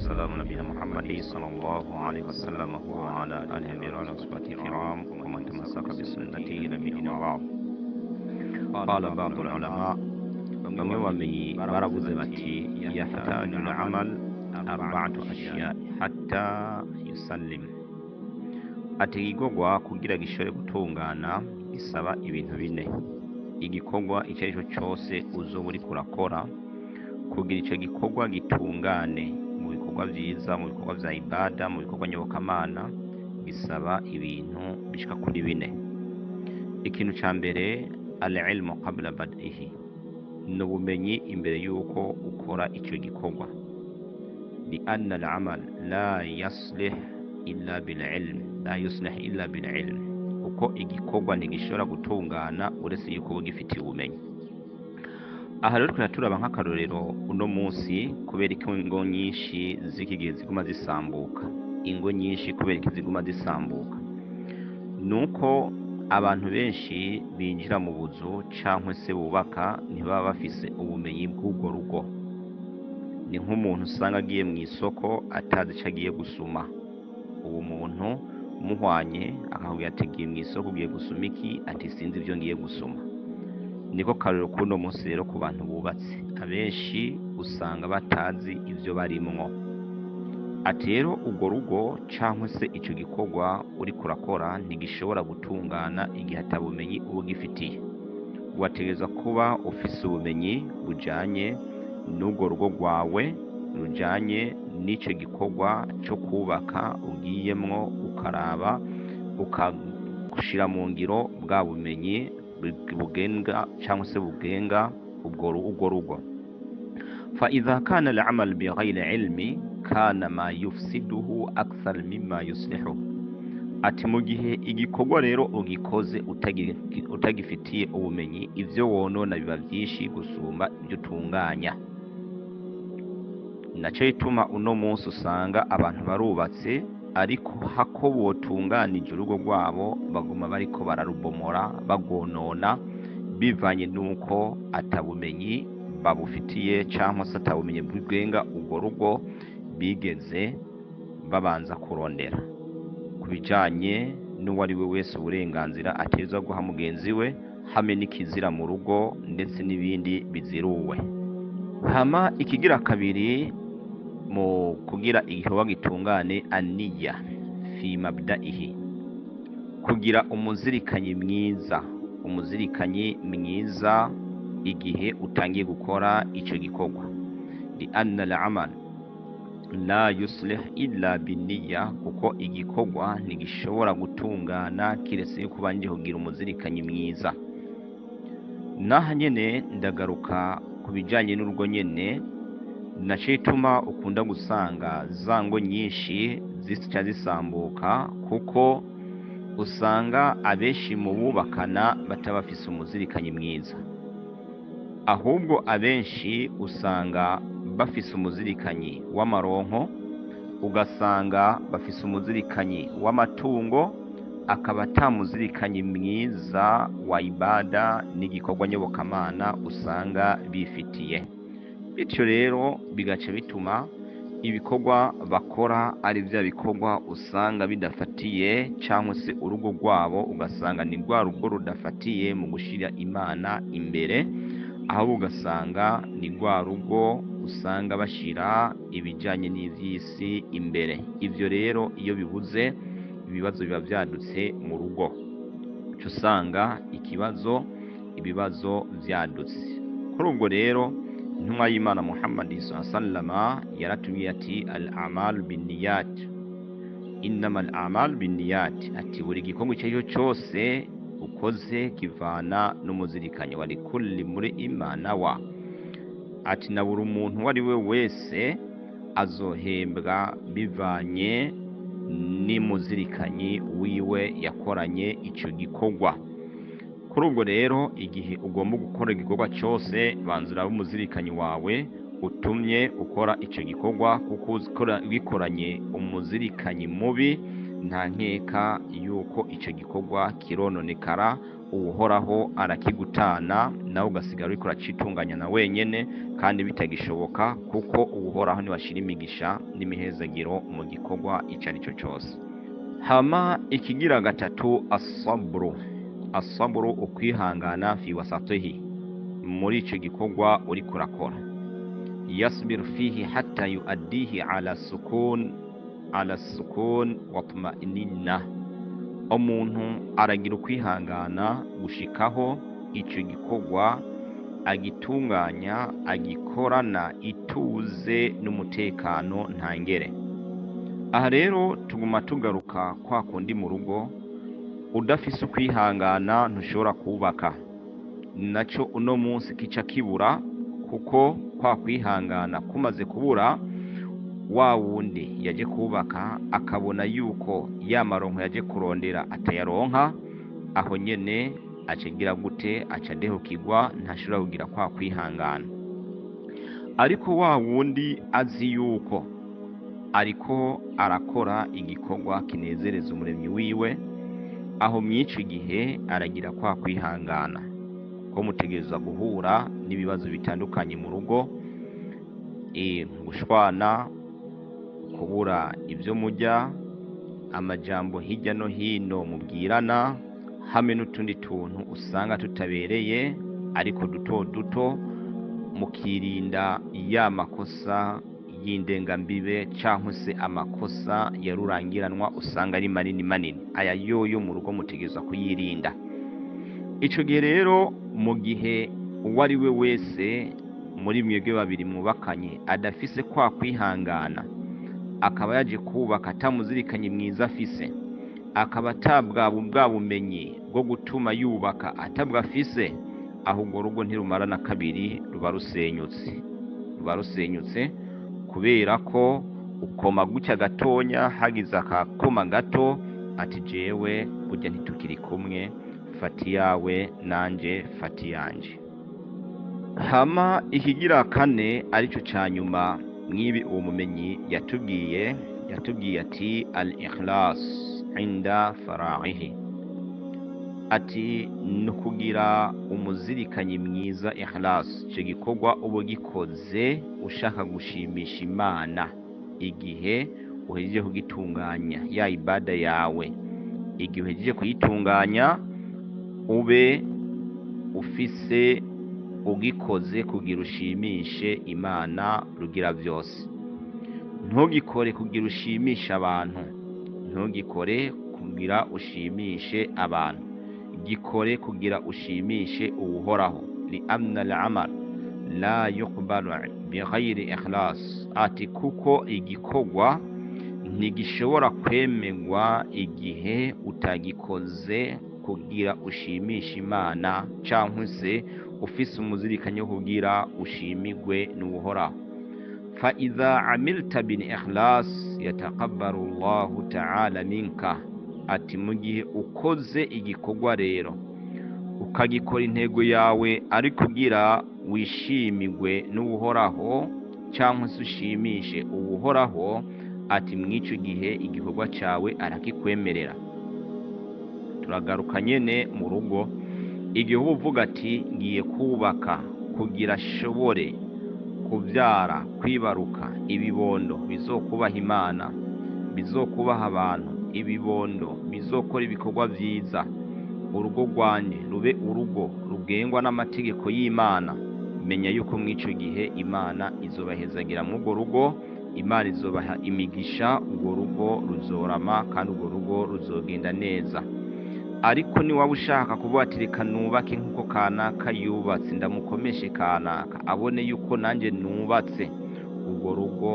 والسلام على نبينا محمد صلى الله عليه وسلم وعلى آله وصحبه الكرام ومن تمسك بسنته إلى يوم الدين. قال بعض العلماء bamwe bamenyi baravuze bati yahtaju al-amal arba'atu ashya hatta yusallim, ati igikorwa kugira gishobore gutungana gisaba ibintu bine. Igikorwa icyo ari cyo cyose uzoba uriko urakora kugira ico gikorwa gitungane mu bikorwa vyiza, mu bikorwa vya ibada, mu bikorwa nyobokamana, gisaba ibintu bishika kuri bine. Ikintu ca mbere, al-ilmu qabla bad'ihi, ni ubumenyi imbere y'uko ukora ico gikorwa. Li anna al-amal la yaslih illa bil-ilm, la yuslih illa bil-ilm, kuko igikorwa ntigishobora gutungana uretse yuko uba ugifitiye ubumenyi. Aha rero tukaba turaba nk'akarorero uno munsi, kubera ko ingo nyinshi z'iki gihe ziguma zisambuka, ingo nyinshi kubera ko ziguma zisambuka, nuko abantu benshi binjira mu buzu canke se bubaka ntibaba bafise ubumenyi bw'urwo rugo. Ni nk'umuntu usanga agiye mu isoko atazi ico agiye gusuma. Uwo muntu muhwanye akakubwira ati giye mu isoko ugiye gusuma iki, ati sinzi ivyo ngiye gusuma. Niko karorero k'uno munsi rero ku bantu bubatse, abenshi usanga batazi ivyo barimwo. Ati rero urwo rugo canke se ico gikorwa uriko urakora ntigishobora gutungana igihe ata bumenyi uba ugifitiye. Wategerezwa kuba ufise ubumenyi bujanye n'urwo rugo rwawe, rujanye n'ico gikorwa co kubaka ugiyemwo, ukaraba ukagushira mu ngiro bwa bumenyi bugenga cyangwa se bugenga urwo rugo. Fa idha kana al-amal bighayri ilmi kana ma yufsiduhu akthar mimma yuslihu, ati mu gihe igikorwa rero ugikoze utagifitiye ubumenyi, ivyo wonona biba vyinshi gusumba ivyo utunganya. Naco gituma uno munsi usanga abantu barubatse, ariko hako botunganije urugo rwabo baguma bariko bararubomora bagonona, bivanye nuko atabumenyi babufitiye cyangwa se atabumenyi bw'ubwenga urwo rugo bigeze babanza kurondera ku bijanye n'uwo ari we wese uburenganzira ateza guha mugenzi we, hamwe n'ikizira mu rugo ndetse n'ibindi biziruwe. Hama ikigira kabiri mu kugira igikorwa gitungane, aniya fi mabda'ihi, kugira umuzirikanyi mwiza, umuzirikanyi mwiza igihe utangiye gukora ico gikorwa. Li anna al-amal la yuslih illa binniya, kuko igikorwa ntigishobora gutungana kiretse yuko ubanje kugira umuzirikanyi mwiza. Naha nyene ndagaruka ku bijanye n'urugo nyene, naco gituma ukunda gusanga za ngo nyinshi zica zisambuka, kuko usanga abenshi mu bubakana bataba bafise umuzirikanyi mwiza. Ahubwo abenshi usanga bafise umuzirikanyi w'amaronko, ugasanga bafise umuzirikanyi w'amatungo, akaba ata muzirikanyi mwiza wa ibada n'igikorwa nyobokamana usanga bifitiye. Bityo rero bigaca bituma ibikorwa bakora ari vya bikorwa usanga bidafatiye, cyangwa se urugo rwabo ugasanga ni rwa rugo rudafatiye mu gushira Imana imbere, aho ugasanga ni rwa rugo usanga bashira ibijanye n'ivy'isi imbere. Ivyo rero iyo bibuze, ibibazo biba vyadutse mu rugo, uca usanga ibibazo vyadutse. Kuri ubwo rero intumwa y'Imana Muhammad sallallahu alaihi wasallam yaratubwiye ati al-a'mal binniyat, innama al-a'mal binniyat, ati buri gikorwa icyo ari cyo cyose ukoze kivana n'umuzirikanyi, wa likulli mri'in ma nawa, ati na buri umuntu uwo ari we wese azohembwa bivanye n'imuzirikanyi wiwe yakoranye ico gikorwa. Kuri ubwo rero igihe ugomba gukora igikorwa cyose, banza urabe umuzirikanyi wawe utumye ukora ico gikorwa, kuko ugikoranye umuzirikanyi mubi nta nkeka yuko ico gikorwa kirononekara, Uhoraho arakigutana, nawe ugasigara uriko uracitunganya na wenyene, kandi bitagishoboka, kuko Uhoraho niwe ashira imigisha n'imihezagiro mu gikorwa ico ari cyo cyose. Hama ikigira gatatu, asabru. Asabru, ukwihangana, fi wasatihi, muri ico gikorwa uriko urakora. Yasbir fihi hatta yuaddihi ala sukun, ala sukun wa tuma'nina. Umuntu aragira ukwihangana gushikaho ico gikorwa agitunganya, agikorana ituze n'umutekano ntangere. Aha rero tuguma tugaruka kwa kundi mu rugo, udafise ukwihangana ntushobora kubaka. Naco uno munsi kica kibura, kuko kwa kwihangana kumaze kubura, wa wundi yaje kubaka akabona yuko ya maronko yaje kurondera atayaronka, aho nyene acagira gute? Aca adehukirwa, ntashobora kugira kwa kwihangana. Ariko wa wundi azi yuko ariko arakora igikorwa kinezereza umuremyi wiwe, aho mw'ico gihe aragira kwa kwihangana, ko mutegerezwa guhura n'ibibazo bitandukanye mu rugo, gushwana, kubura ibyo mujya, amajambo hirya no hino mubwirana, hamwe n'utundi tuntu usanga tutabereye ariko duto duto, mukirinda ya makosa y'indengambibe cyangwa se amakosa ya rurangiranwa usanga ari manini manini. Aya yoyo mu rugo mutegerezwa kuyirinda. Ico gihe rero, mu gihe uwo ari we wese muri mwebwe babiri mwubakanye adafise kwa kwihangana, akaba yaje kubaka atamuzirikanye mwiza afise, akaba atabwa bwa bumenyi bwo gutuma yubaka atabwa afise, aho urwo rugo ntirumara na kabiri, ruba rusenyutse, ruba rusenyutse, kubera ko ukoma gutya gatonya, hagize akakoma gato, ati jewe burya ntitukiri kumwe, fata iyawe nanje fata iyanje. Hama ikigira kane, arico ca nyuma mwibi uwo mumenyi yatubwiye ati al ikhlas inda fara'ihi, ati ni ukugira umuzirikanyi mwiza, ikhlas. Ico gikorwa uba gikoze ushaka gushimisha Imana igihe uhejeje kugitunganya ya ibada yawe. Igihe uhejeje kuyitunganya, ube ufise ugikoze kugira ushimishe Imana rugira byose. Ntugikore kugira ushimishe abantu, ntugikore kugira ushimishe abantu, gikore kugira ushimishe Uwuhoraho. Li anna al-amal la yuqbalu bighayri ikhlas, ati kuko igikorwa ntigishobora kwemegwa igihe utagikoze kugira ushimishe Imana, cyangwa se ufise umuzirikanyi wo kugira ushimigwe n'Uhoraho. Fa idha amilta bil ikhlas yataqabbalu Allahu ta'ala minka, ati mu gihe ukoze igikorwa rero ukagikora intego yawe ari kugira wishimigwe n'Uhoraho cyangwa se ushimishe Uhoraho, ati mw'ico gihe igikorwa cyawe arakikwemerera. Turagaruka nyene mu rugo, igihe uba uvuga ati ngiye kubaka kugira ashobore kubyara, kwibaruka ibibondo bizokubaha Imana, bizokubaha abantu, ibibondo bizokora ibikorwa vyiza, urugo rwanje rube urugo rugengwa n'amategeko y'Imana, menya yuko mw'ico gihe Imana izobahezagira mw'urwo rugo, Imana izobaha imigisha, urwo rugo ruzorama kandi urwo rugo ruzogenda neza. Ariko niwaba ushaka kuvuga ati reka nubake nk'uko kanaka yubatse, ndamukomeshe kanaka abone yuko nanjye nubatse, urwo rugo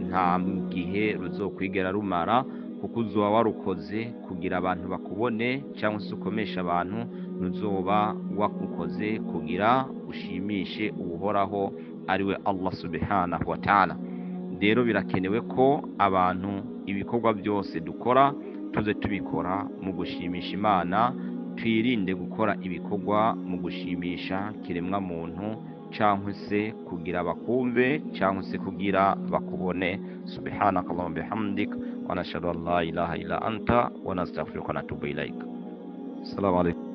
nta gihe ruzokwigera rumara, kuko uzoba warukoze kugira abantu bakubone cyangwa se ukomeshe abantu, ntuzoba wakukoze kugira ushimishe Uhoraho ariwe Allah subhanahu wa ta'ala. Rero birakenewe ko abantu ibikorwa byose dukora tuze tubikora mu gushimisha Imana, twirinde gukora ibikorwa mu gushimisha kiremwa muntu cyangwa se kugira bakumve cyangwa se kugira bakubone. Subhanaka Allahumma bihamdik wa nashhadu an la ilaha illa anta wa nastaghfiruka wa natubu ilaik. Assalamu alaikum.